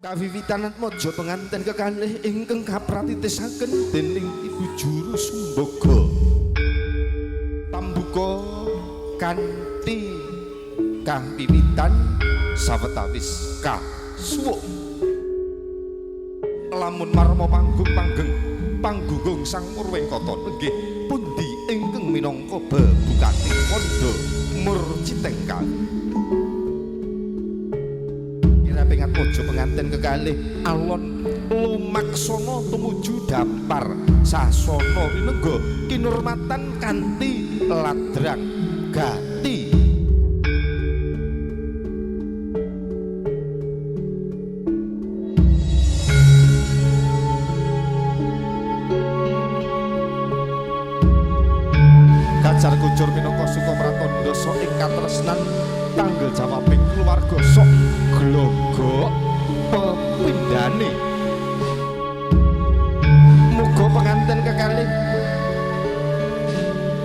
Kawiwitan Atmaja penganten kekalih ingkang kapratitisaken dening Ibu Juru Sumbaga. Pambuka kanthi kawiwitan sawetawis kasuwuk. Lamun marma panggung panggeng panggunggung sang Murwengkata nenggih pundi ingkang minangka bebukaning kandha murcitengka. Atmaja penganten kekalih alon lumaksana tumuju dampar sasana rinengga kinurmatan kanthi ladrang gati. Kacar kucur minangka suka pratandha sok ing katresnan tanggel jawabing keluarga sok glogok pepindhane. Muga penganten kekalih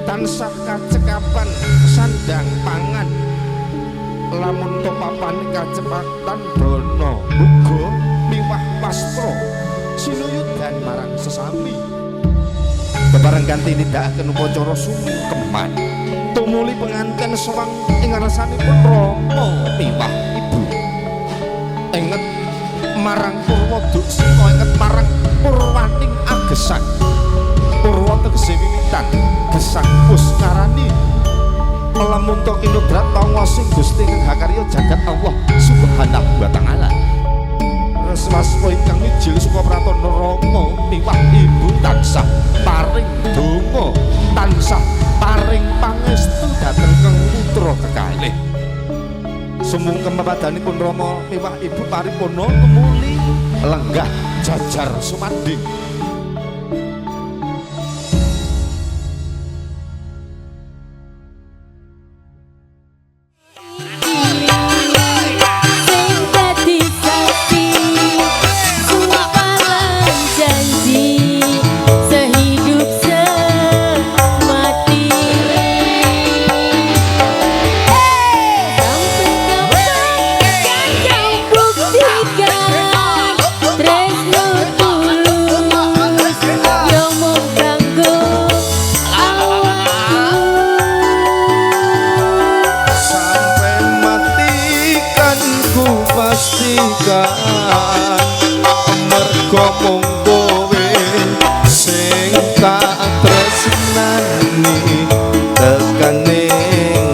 tansah kacekapan sandang pangan, lamun to papane kacepatan dana muga miwah wastra sinuyudan marang sesami. Bebareng kanthi nindakaken upacara sungkeman, tumuli penganten sowang ing ngarsanipun rama miwah ibu. Inget marang purwa duksina, inget marang purwaning agesang. Purwa tegese wiwitan, gesang pus ngarani. Lamun to kinodrat panguwasing Gusti ingkang hakarya jagat Allah Subhanahu wa taala. Reswaspa ingkang mijil suka pratandha rama miwah ibu tansah paring donga, tansah paring pangestu dhateng kang putra kekalih. Sumungkem pepadanipun rama miwah ibu paripurna tumuli lenggah jajar sumandhing. Mergo mung kowe sing tak tresnani tekane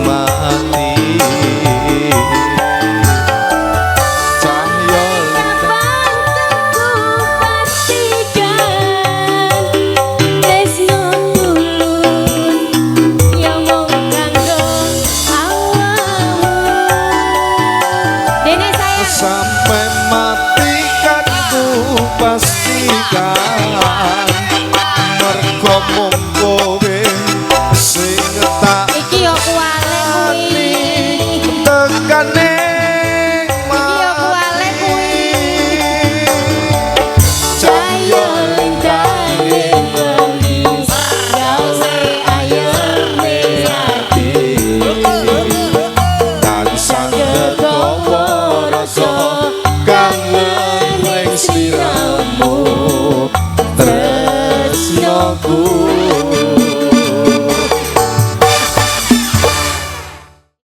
mati. Cahya ku pastikan tresno tulus ya mung kanggo awakmu. Dene sayang sampe